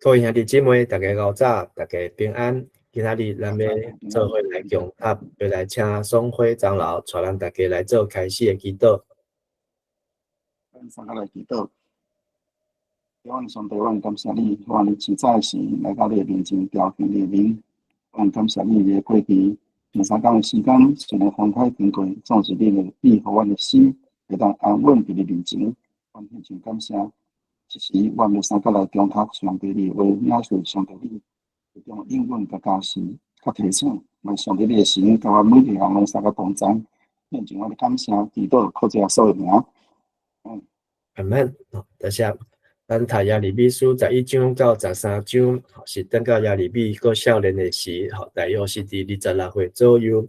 各位兄弟姊妹，大家𠢕早，大家平安。今仔日咱欲做伙來共讀，欲來請宋輝長老帶咱大家來做開始的祈禱。咱三個來祈禱。阮上帝，阮感謝你，阮你起早時來到你的面前，朝見你的面。阮感謝你的過去兩三工的時間，雖然風颱經過，總是你的你予阮的心會當安穩佇你面前。阮非常感謝。這時，阮欲三個來共讀上帝你的話，領受上帝你將應允佮加持、佮提醒，願上帝你的神，佮阮每一個人攏三個同在。獻上阮的感謝，祈禱靠主耶穌的名。嗯。阿門。多謝。咱讀耶利米書11章到13章，是等到耶利米閣少年的時，大約是佇26歲左右，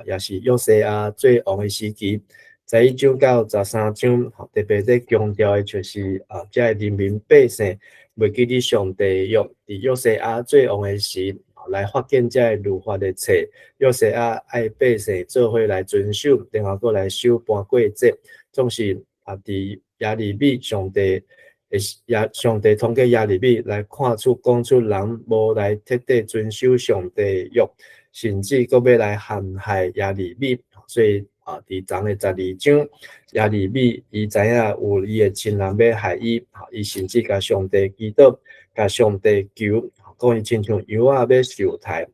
也是約西亞做王的時期。11章到13章，特別咧強調的就是啊，這个人民百姓袂記得上帝的約，佇約西亞做王的時，來發現這个律法的冊，約西亞愛百姓做伙來遵守，然後閣來守盤過節，總是啊，佇耶利米上帝的耶上帝通過耶利米來看出講出人無來徹底遵守上帝的約，甚至閣欲來陷害耶利米，所以啊，佇昨的12章，耶利米伊知影有伊的親人欲害伊，伊甚至共上帝祈禱，共上帝求，講伊親像羊仔欲受刣，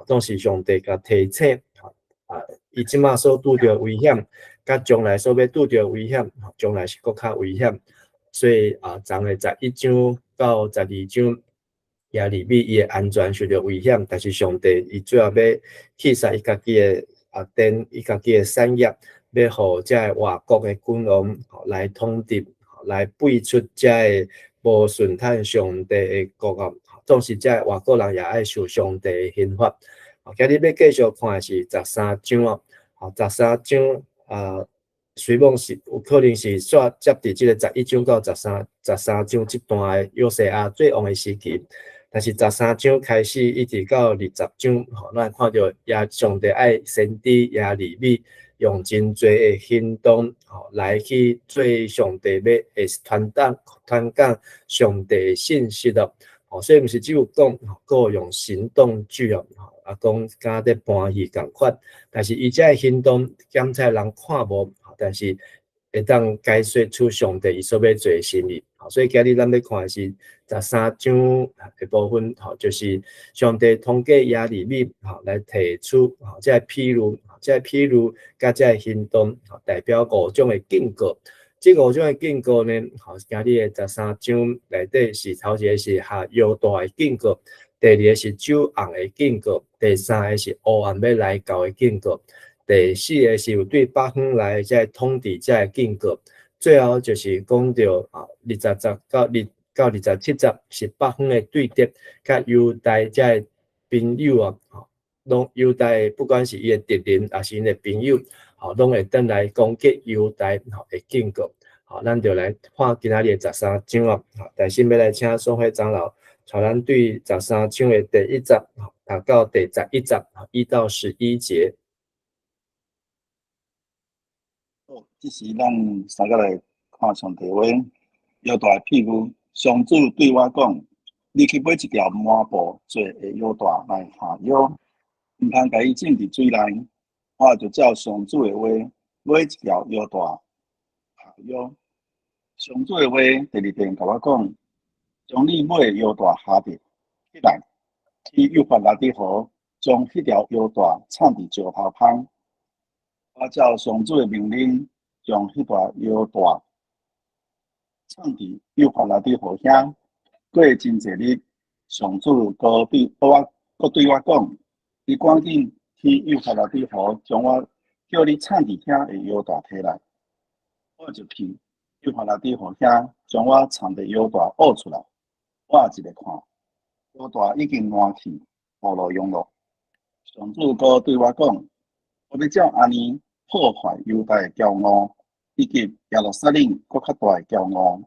總是上帝共提醒，啊，伊這馬所拄著危險，佮將來所欲拄著危險，將來是閣較危險，所以啊，昨的11章到12章，耶利米伊的安全受著危險，但是上帝伊最後欲棄殺伊家己的啊，殿伊家己的產業，欲予這个外國的君王來統治，來廢黜這个無順趁上帝的國哦。總是這个外國人也愛受上帝的刑罰。今日欲繼續看的是十三章哦。十三章啊，雖罔是有可能是煞接佇這个11章到13章這段的約西亞做王的時期。但是十三章開始一直到20章，吼，咱看著耶上帝愛先知耶利米用真濟的行動，吼，來去做上帝欲會傳達傳講上帝的信息咯。吼，所以毋是只有講，閣有用行動劇哦，啊，講敢若佇搬戲仝款，但是伊這个行動檢採人看無，但是會當解說出上帝伊所欲做的心意。所以今日咱欲看的是十三章的部分，吼，就是上帝通過耶利米，吼，來提出，吼，這个譬喻，這個譬喻佮這个行動，代表五種的警告。這五種的警告呢，吼，今日的十三章內底是頭一个是下腰帶的警告，第二个是酒甕的警告，第三个是黑暗欲來到的警告，第四个是有對北方來的這个統治者的警告。最後就是講著啊，20節到2到27節是北方的對敵，佮猶大這个朋友啊，攏猶大不管是伊的敵人，抑是𪜶的朋友，吼，攏會轉來攻擊猶大，吼，的警告。好，咱就來看今仔日的十三章啊。但是欲來請宋輝長老帶咱對十三章的第一節讀到第11節，1到11節。好，這時咱三個來看上帝話，腰帶譬喻，上主對我講：你去買一條麻布做的腰帶來下腰，毋通共伊浸佇水內。我就照上主的話買一條腰帶下腰。上主的話第二遍共我講：將你買的腰帶下得起來，去幼發拉底河，將彼條腰帶藏佇石頭旁。我照上主的命令，將彼條腰帶藏佇幼發拉底河遐。過真濟日，上主閣對我講：你趕緊去幼發拉底河，將我叫你藏佇遐的腰帶提來。我就去幼發拉底河遐，將我藏的腰帶挖出來。我一个看，腰帶已經爛去，無路用咯。上主閣對我講：我欲照按呢破壞猶大的驕傲，以及耶路撒冷閣較大的驕傲。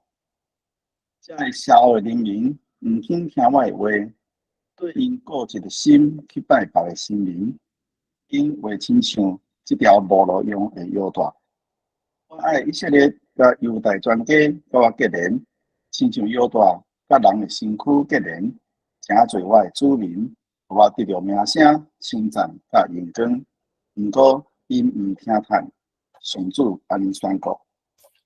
這个邪惡的人民毋肯聽我的話，對𪜶固執的心去拜別的神明，𪜶會親像這條無路用的腰帶。我愛以色列佮猶大全家佮我結連，親像腰帶佮佮人的身軀結連，成做我的子民，予我得著名聲、稱讚佮榮光。毋過𪜶毋聽趁，上主按呢宣告。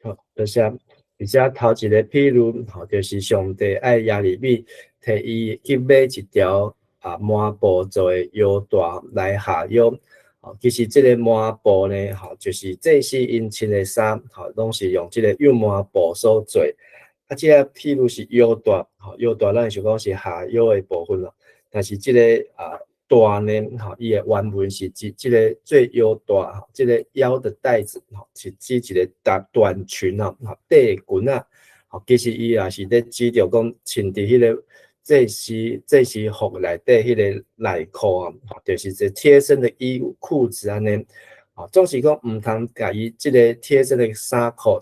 好，多謝。而且頭一个譬喻，吼，就是上帝愛耶利米提伊去買一條麻布做的腰帶來下腰。吼，其實這个麻布呢，吼，就是祭司𪜶穿的衫，吼，攏是用這个幼麻布所做。啊，這个譬喻是腰帶，吼，腰帶咱想講是下腰的部分咯。但是這个帶呢，吼，伊的原文是指這个做腰帶，吼，這个腰的帶子，吼，是指一个大短裙哦，吼，短裙仔，吼，其實伊也是咧指著講穿佇彼个祭司服內底彼个內褲啊，就是這貼身的衣褲子按呢，吼，總是講毋通共伊這个貼身的衫褲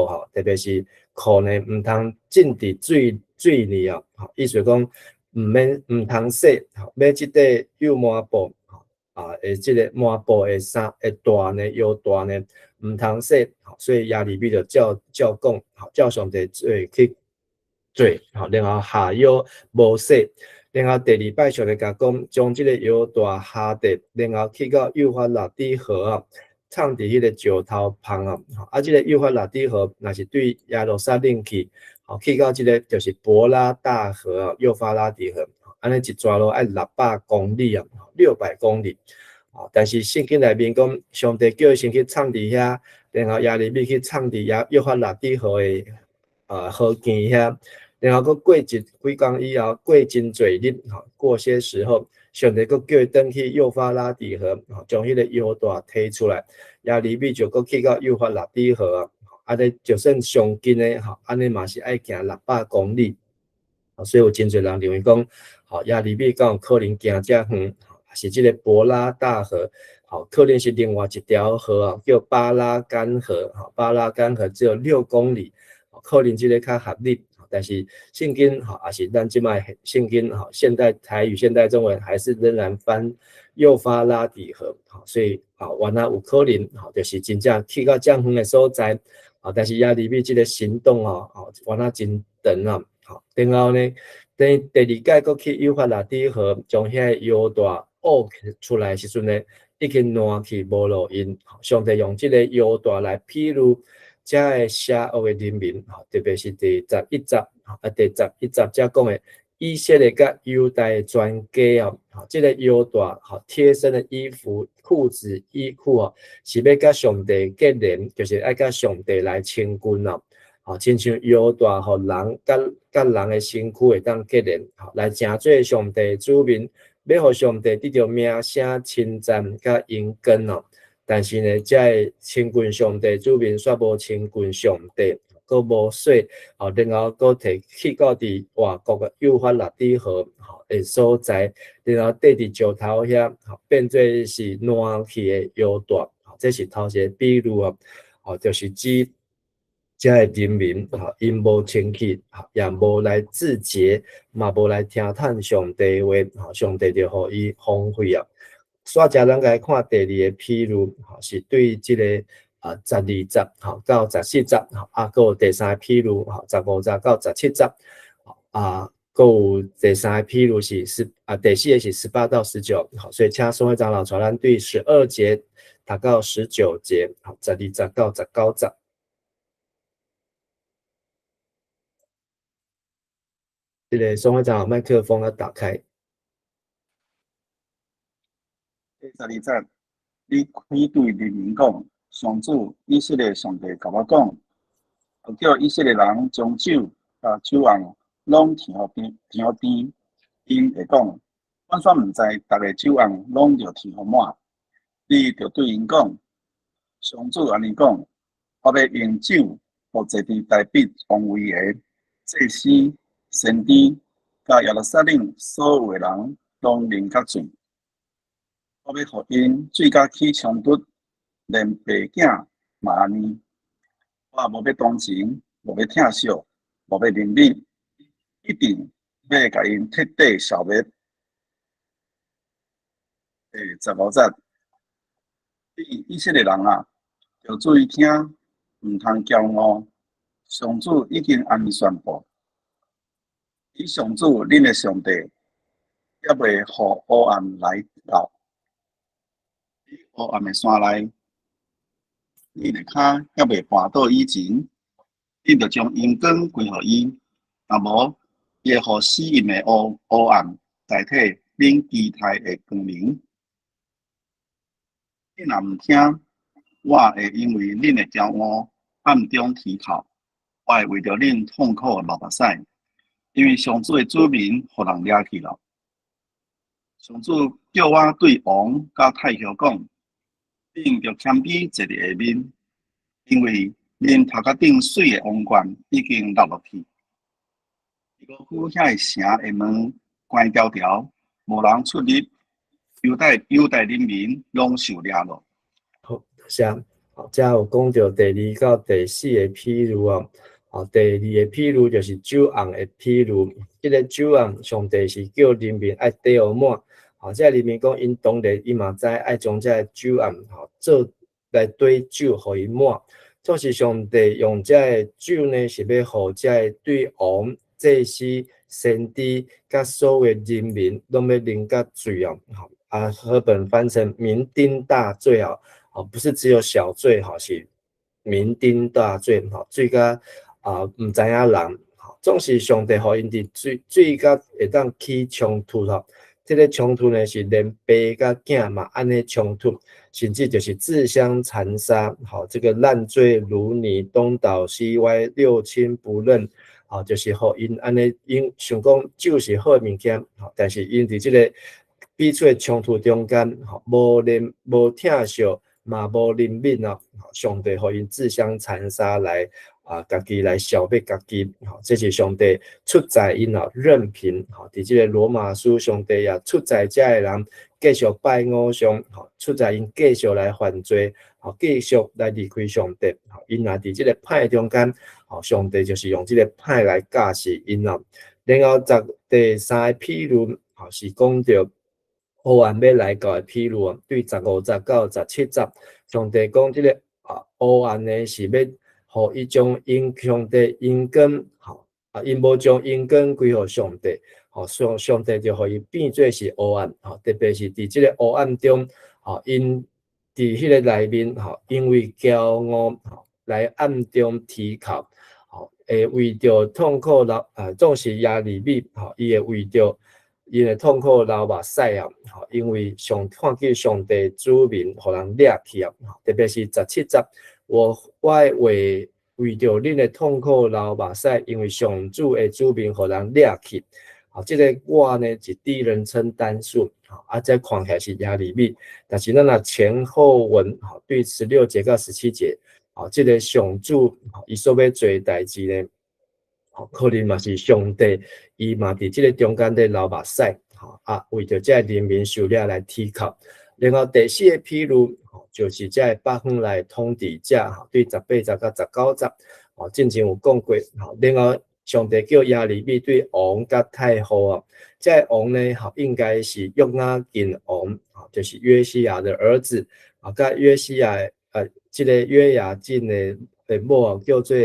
吼，特別是褲呢，毋通浸佇水裡哦，吼，意思講，毋免毋通洗，吼，買這塊幼麻布，吼，的這个麻布的衫的帶呢，腰帶呢，毋通洗，所以耶利米就照照講，照上帝做去做，吼，然後下腰無洗，然後第二擺上帝共講，將這个腰帶下跌，然後去到幼發拉底河啊，藏佇彼个石頭旁啊，啊，這个幼發拉底河若是對耶路撒冷去，吼，去到這个就是伯拉大河啊，幼發拉底河，按呢一逝路愛600公里啊，600公里。但是聖經內面講，上帝叫伊先去藏佇遐，然後耶利米去藏佇遐幼發拉底河的河邊遐，然後閣過一幾工以後，過真濟日，吼，過些時候，上帝閣叫伊轉去幼發拉底河，吼，將彼个腰帶提出來，耶利米就閣去到幼發拉底河。按呢就算上近的吼，按呢嘛是愛行600公里，所以有真濟人認為講，吼，耶利米敢有可能行遮遠，是這个伯拉大河，吼，可能是另外一條河啊，叫巴拉干河，吼，巴拉干河只有6公里，可能這个較合理，但是聖經吼，也是咱這擺聖經吼，現代台語、現代中文還是仍然翻幼發拉底河，吼，所以啊，原來有可能吼，就是真正去到遮遠的所在。啊！但是耶利米這个行動哦，吼，原來真長啊！吼，然後呢，等第二擺閣去幼發拉底河，將遐个腰帶挖出來時陣呢，已經爛去無路用。上帝用這个腰帶來譬喻遮个邪惡的人民，吼，特別是第11節，啊，第11節遮講的以色列佮猶大的全家哦，吼，這个腰帶，吼，貼身的衣服、褲子、衣褲哦，是欲佮上帝結連，就是愛佮上帝來親近哦，吼，親像腰帶，予人佮人的身軀會當結連，吼，來成做上帝子民，欲予上帝得著名聲、稱讚佮榮光哦。但是呢，遮个親近上帝子民，煞無親近上帝。閣無洗，吼，然後閣提去到佇外國的幼發拉底河吼的所在，然後綴佇石頭遐，吼，變做是爛去的腰帶，吼，這是頭一个比喻哦，吼，就是指遮个人民，吼，𪜶無清氣，也無來自潔，嘛無來聽趁上帝話，吼，上帝就予伊荒廢啊。煞來咱來看第二个比喻，吼，是對這个12節吼到14節，吼，啊，閣有第三个譬喻，吼，15節到17節，啊，閣有第三個譬喻是十啊，第四個是18到19，好，所以請宋會長老帶咱對12節讀到19節，好，12節到19節。這个宋會長老麥克風要打開。第12節，你可以對人民講。上主以色列上帝共我講，叫以色列人將手佮手甕攏呈予甜，呈予甜。𪜶會講，阮煞毋知，逐个手甕攏著呈予滿。你著對𪜶講，上主按呢講，我欲用酒予坐佇大衛王位的祭司、先知，佮耶路撒冷所有的人攏啉甲醉。我欲予𪜶醉甲起衝突。連爸囝嘛按呢，我無欲同情，無欲疼惜，無欲憐憫，一定欲共𪜶徹底消滅。第15節，你以色列人啊，著注意聽，毋通驕傲。上主已經按呢宣布，伊上主恁的上帝，猶未予黑暗來到。黑暗的山內，恁的跤猶未絆倒以前，恁著將榮光歸予伊。若無，伊會予死蔭的烏黑暗代替恁期待的光明。恁若毋聽，我會因為恁的驕傲暗中啼哭，我會為著恁痛苦流目屎，因為上主的子民予人掠去了。上主叫我對王佮太后講：恁著謙卑坐佇下面，因為恁頭殼頂媠的王冠已經落落去。五區遐个城的門關牢牢，無人出入，猶大人民攏受掠落。好，多謝。好，遮有講著第二到第四个譬喻哦。好，第二个譬喻就是酒甕的譬喻。這个酒甕，上帝是叫人民愛綴予滿。好，這个人民講，𪜶當然伊嘛知愛將這个酒甕吼做來綴酒，予伊滿。總是上帝用這个酒呢，是欲予這个對王、祭司、先知佮所有人民攏欲啉甲醉哦。啊，和本翻成酩酊大醉哦，哦，不是只有小醉吼，是酩酊大醉吼，醉甲啊毋知影人，總是上帝予𪜶佇醉醉甲會當起衝突吼。這个衝突呢是連爸佮囝嘛按呢衝突，甚至就是自相殘殺，吼，這个爛醉如泥，東倒西歪，六親不認，吼，就是予𪜶按呢，𪜶想講酒是好的物件，吼，但是𪜶佇這个彼此的衝突中間，吼，無憐無疼惜，嘛無憐憫啊！上帝予𪜶自相殘殺來啊，家己來消滅家己，吼，這是上帝出在𪜶啊，任憑，吼，佇這个羅馬書，上帝也出在遮个人繼續拜偶像，吼，出在𪜶繼續來犯罪，吼，繼續來離開上帝，吼，𪜶若佇這个歹中間，吼，上帝就是用這个歹來教示𪜶哦。然後十第三个譬喻，吼，是講著黑暗欲來到的譬喻哦，對15節到17節，上帝講這个啊黑暗呢是欲予伊將𪜶上帝榮光，吼啊，𪜶無將榮光歸予上帝，吼上帝就予伊變做是黑暗，吼，特別是佇這个黑暗中，吼，𪜶佇彼个內面，吼，因為驕傲，吼，來暗中啼哭，吼，會為著痛苦流啊，總是耶利米，吼，伊會為著伊會痛苦流目屎啊，吼，因為上看見上帝子民予人掠去啊，特別是17節，我會為著恁的痛苦流目屎，因為上主的子民予人掠去。好，這个我呢是第一人稱單數，啊，這看起來是耶利米，但是咱若前後文，吼，對16節到17節，好，這个上主伊所欲做的代誌呢，可能嘛是上帝，伊嘛佇這个中間咧流目屎，吼啊，為著這个人民受掠來啼哭。然後第四个譬喻，就是這个北方來統治者，吼，對18節到19節，吼，進前有講過，吼，然後上帝叫耶利米對王佮太后啊，這个王呢，吼，應該是約雅斤王，吼，就是約西亞的兒子，啊，佮約西亞，這个約雅斤的某叫做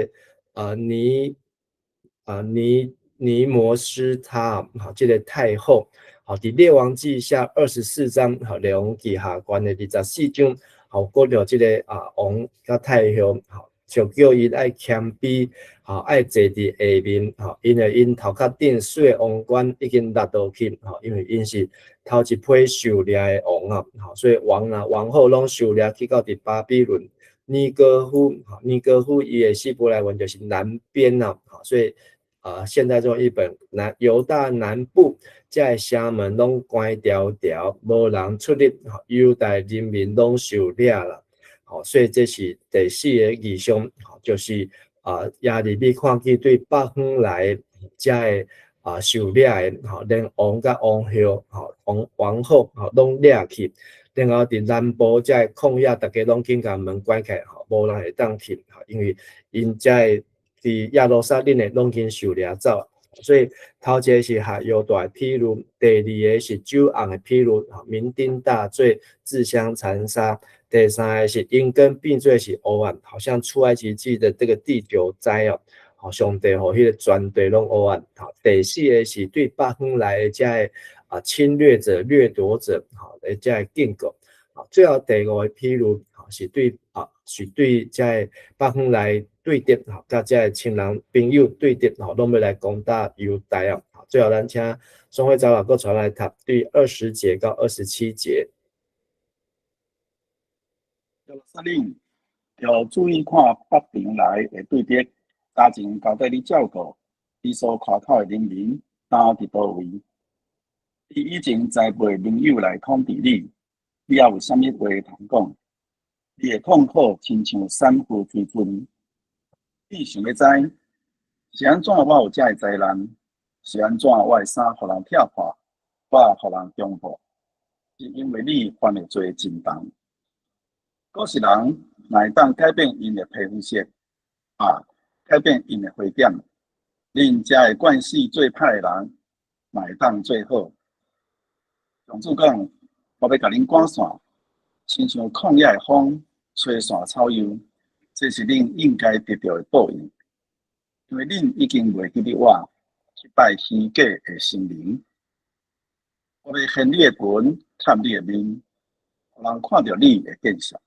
啊尼摩斯他，吼，這个太后，好，佇列王紀下24章，吼，列王紀下懸的24章，好，講著這个啊王佮太后，吼，就叫伊愛謙卑，吼，愛坐佇下面，吼，因為𪜶頭殼頂媠的王冠已經落落去，吼，因為𪜶是頭一批受掠的王啊，吼，所以王啊王后攏受掠去到佇巴比倫。尼哥夫，吼，尼哥夫伊的希伯來文就是南邊啊，吼，所以啊，現在這種譯本南猶大南部，這个城門攏關牢牢，無人出入，猶大人民攏受掠啦，吼，所以這是第四个異象，就是啊，耶利米看見對北方來這个啊受掠的，吼，連王佮王后，吼，王王后，吼，攏掠去，然後佇南部這个曠野，逐家攏緊共門關起來，吼，無人會當去，因為𪜶這个佇耶路撒冷的攏經受掠走，所以頭一个是下猶大的譬喻，第二个是酒甕的譬喻，酩酊大醉，自相殘殺；第三个是榮光變做是黑暗，好像出埃及記的這個第九災哦。吼，上帝予彼个全地攏烏暗。吼，第四个是對北方來的遮个侵略者、掠奪者，吼的遮个警告。最後第五个譬喻，吼，是對遮个北方來對敵，吼，佮遮个親人朋友對敵，吼，攏欲來攻打猶大啊。最後咱請宋慧長老閣帶來讀對20節到27節。耶路撒冷，著注意看北邊來的對敵，早前交代你照顧，你所誇口的人民，當佇佗位？你以前栽培盟友來統治你，你猶有啥物話通講？你的痛苦親像產婦催陣，你想欲知是按怎我有這个災難？是按怎我的衫予人拆破，我予人強暴？是因為你犯的罪真重。古實人若會當改變𪜶的皮膚色，改變𪜶的皮點，恁遮的慣勢做歹的人，嘛會當做好。上主講，我欲共恁趕散，親像曠野的風，吹散草幼，這是恁應該得著的報應，因為恁已經袂記得我，去拜虛假的神明。我欲掀你的裙，蓋你的面，予人看著你會見笑。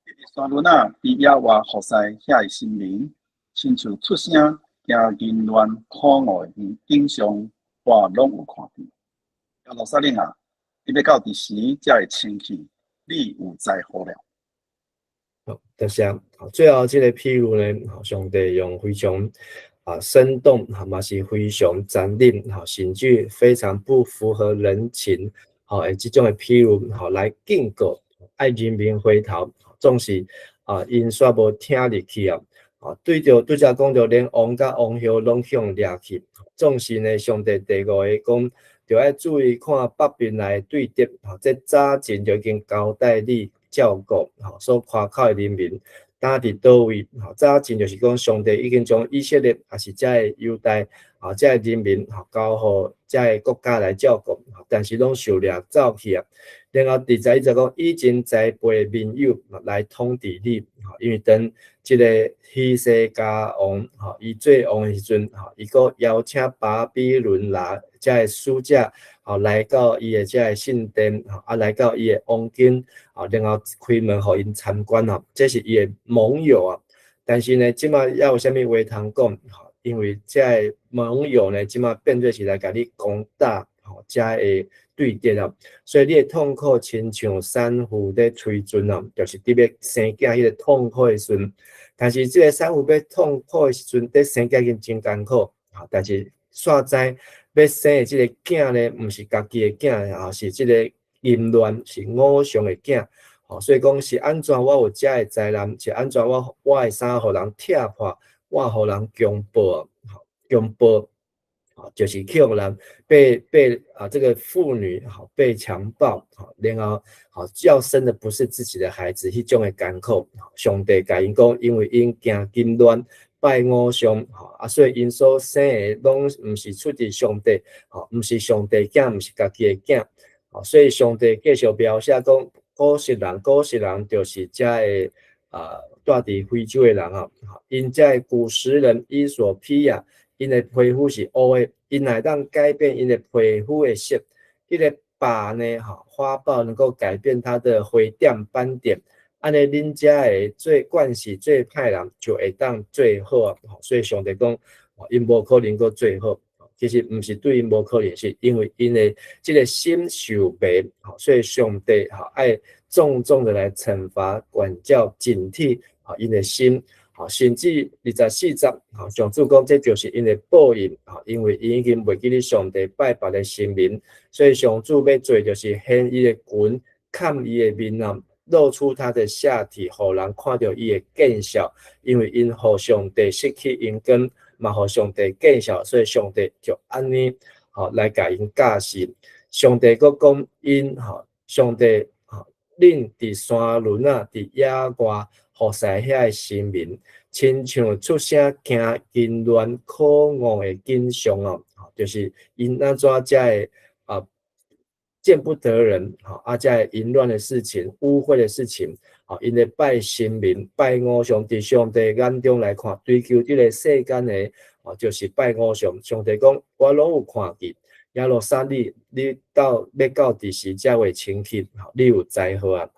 你佇山崙仔，佇野外服侍遐的神明，親像出聲驚淫亂可惡的景象，我攏有看著。耶路撒冷啊，你欲到佇時才會清去？你有災禍了。好，多謝。最後這个譬喻呢，上帝用非常生動，嘛是非常殘忍，甚至非常不符合人情，吼，的這種的譬喻，吼，來警告愛人民回頭，總是𪜶煞無聽入去啊！對著拄才講著，連王佮王后攏予掠去，總是呢，上帝第五个講，著愛注意看北邊來對敵，吼，這早前就已經交代你照顧，吼，所誇口的人民，當佇佗位？吼，早前就是講上帝已經將以色列，抑是遮個猶大，遮個人民，吼，交予遮個國家來照顧，但是攏受掠走去啊。然後21節講，以前栽培盟友來統治你，因為當這个希西家王，吼，伊做王的時陣，吼，伊閣邀請巴比倫來遮个使者，吼，來到伊的遮个聖殿，吼，來到伊的王宮，吼，然後開門予𪜶參觀，吼，這是伊的盟友啊。但是呢，這馬猶有啥物話通講？吼，因為遮个盟友呢，這馬變做是來共你攻打，吼，遮个對敵啊，所以你的痛苦親像產婦咧催陣啊，就是佇欲生囝彼个痛苦的時陣。但是這个產婦欲痛苦的時陣，佇生囝已經真艱苦，吼，但是煞知欲生的這个囝呢，毋是家己的囝，是這个淫亂，是偶像的囝，吼，所以講是按怎我有遮的災難，是按怎我的衫予人拆破，我予人強暴，吼，強暴。就是去予人被這个婦女吼被強暴，然後吼要生的不是自己的孩子，彼種的艱苦，上帝共𪜶講，因為𪜶行淫亂，拜偶像，吼，所以𪜶所生的攏毋是出自上帝，吼，毋是上帝囝，毋是家己的囝，吼，所以上帝繼續描寫講，古實人就是遮个住佇非洲的人啊，𪜶遮个古實人伊索比亞，𪜶的皮膚是烏的，𪜶若會當改變𪜶的皮膚的色，彼个豹呢，吼，花豹能夠改變它的灰點斑點，按呢恁遮的做慣勢做歹人就會當做好啊，所以上帝講，𪜶無可能閣做好，其實毋是對𪜶無可能，是因為𪜶的這个心受迷，所以上帝吼愛重重的來懲罰、管教、警惕，吼𪜶的心。吼，甚至24節，吼，上主講這就是𪜶的報應，吼，因為𪜶已經袂記得上帝拜別的神明，所以上主欲做就是掀伊的裙，蓋伊的面啊，露出他的下體，予人看著伊的見笑，因為𪜶予上帝失去榮光，嘛予上帝見笑，所以上帝就按呢，吼來共𪜶教訓。上帝閣講𪜶，吼，上帝，吼，恁佇山崙仔，佇野外服侍遐个神明，親像出聲驚淫亂可惡的景象哦，就是𪜶按怎才會見不得人，吼，遮个淫亂的事情、污穢的事情，吼，𪜶咧拜神明、拜偶像，佇上帝眼中來看，追求這个世間的，哦，就是拜偶像。上帝講，我攏有看見。耶路撒冷，你到欲到佇時才會清氣，你有災禍啊！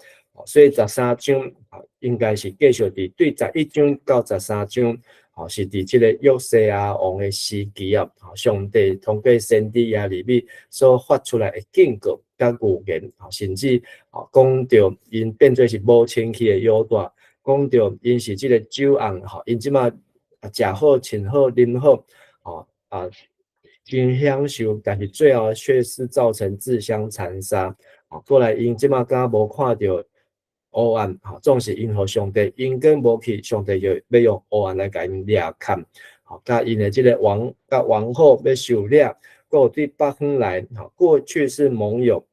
所以十三章應該是繼續佇對11章到十三章，吼，是佇這个約西亞王的時期啊，上帝通過先知耶利米所發出來的警告佮預言，甚至講著𪜶變做是無清氣的猶大，講著𪜶是這个酒甕，吼，𪜶這馬食好、穿好、啉好，吼啊，真享受，但是最後卻是造成自相殘殺。哦，過來𪜶這馬敢無看著黑暗，吼，總是𪜶予上帝應允無去，上帝就欲用黑暗來共𪜶掠砍。吼，佮𪜶的這个王佮王后欲受掠，閣有對北方來，吼，過去是盟友，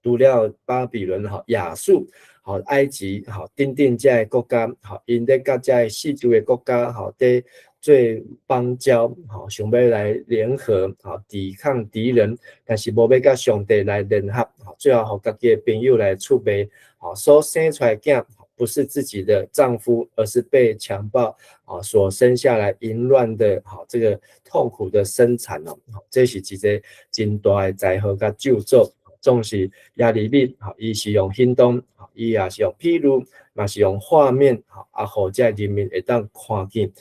除了巴比倫、吼亞述、吼埃及、吼等等這个國家，吼，𪜶咧佮這个四周的國家，吼，佇做邦交，吼，想欲來聯合，吼，抵抗敵人，但是無欲佮上帝來聯合，最後予家己的朋友來出賣，吼，所生出來囝不是自己的丈夫，而是被強暴啊所生下來淫亂的，吼，這個痛苦的生產哦，這是一個真大的災禍佮咒詛。總是耶利米，吼，伊是用行動，伊也是用譬喻，嘛是用畫面，吼，啊，予這人民會當看見。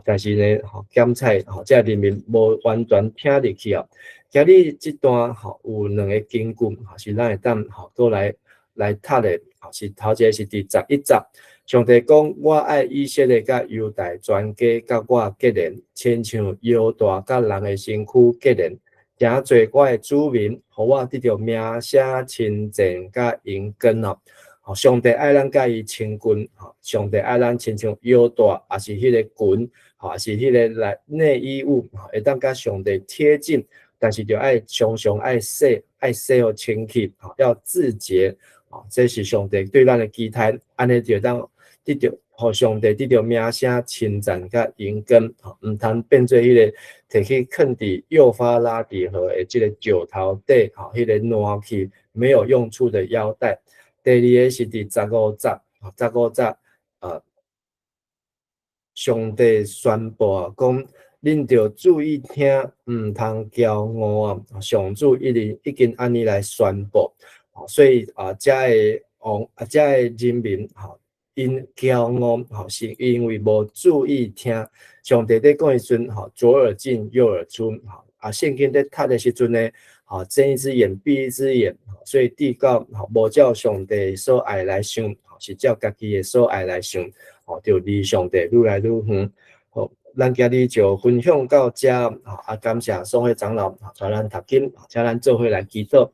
但是呢，吼，檢採，吼，這人民無完全聽入去哦。今日這段吼有兩个根據，是咱會當吼閣來來讀的，是頭一个是佇11節，上帝講：我愛以色列佮猶大全家佮我結連，親像腰帶佮人的身軀結連，誠濟我的子民，予我得著名聲稱讚佮榮光哦。上帝愛咱佮伊親近，吼，上帝愛咱親像腰帶，抑是彼个裙，吼，抑是彼个來內衣物，會當佮上帝貼近，但是著愛常常愛洗，愛洗予清氣，吼，要自潔，吼，這是上帝對咱的期待，按呢就當得著，予上帝得著名聲稱讚佮榮光，吼，毋通變做彼个提去囥佇幼發拉底河的這个石頭底，吼，彼个爛去沒有用處的腰帶。第二个是佇十五節，十五節，上帝宣布啊，講恁著注意聽，毋通驕傲啊！上主已經已經按呢來宣布，所以啊，遮个王啊，遮个人民吼，𪜶驕傲吼，是因為無注意聽上帝佇講的時陣，吼，左耳進右耳出，吼，啊，聖經佇讀的時陣呢，吼，睜一隻眼閉一隻眼，所以禱告吼，無照上帝所愛來想，是照家己的所愛來想，吼，就離上帝愈來愈遠。好，咱今日就分享到遮，啊，感謝宋會長老帶咱讀經，請咱做伙來祈禱。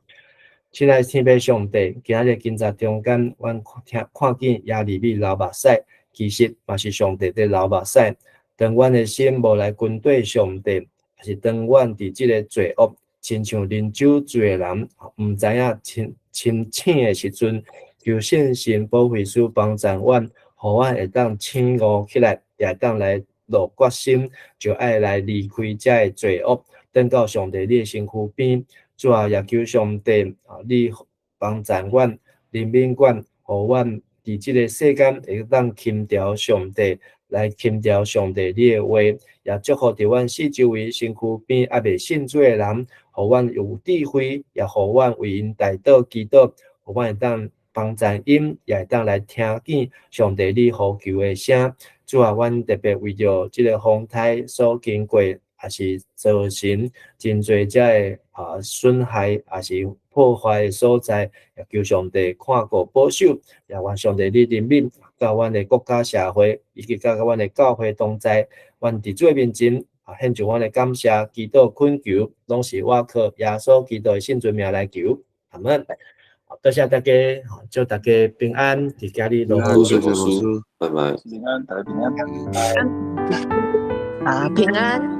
親愛天父上帝，今仔日經節中間，阮聽看見耶利米流目屎，其實嘛是上帝佇流目屎。當阮的心無來跟綴上帝，抑是當阮佇這个罪惡，親像啉酒醉的人，毋知影清清醒的時陣，求聖神保惠師幫助阮，予阮會當醒悟起來，也會當來落決心，就愛來離開這个罪惡，轉到上帝你的身軀邊。主啊，也求上帝啊，你幫助阮，憐憫阮，予阮佇這个世間會當輕佻上帝，來輕佻上帝你的話，也祝福佇阮四周圍身軀邊猶未信主的人，予阮有智慧，也予阮為𪜶代禱祈禱，予阮會當幫助𪜶，也會當來聽見上帝你呼求的聲。主啊，阮特別為著這个風颱所經過，抑是造成真濟遮个啊損害，抑是破壞的所在，也求上帝看顧保守，也願上帝你憐憫，佮阮的國家社會，以及佮阮的教會同在，阮佇主的面前啊，獻上阮的感謝、祈禱、懇求，攏是倚靠耶穌基督的聖尊名來求，阿門。多謝大家，祝大家平安，佇今日落謝謝牧師，拜拜。平安，大家平安。啊，平安。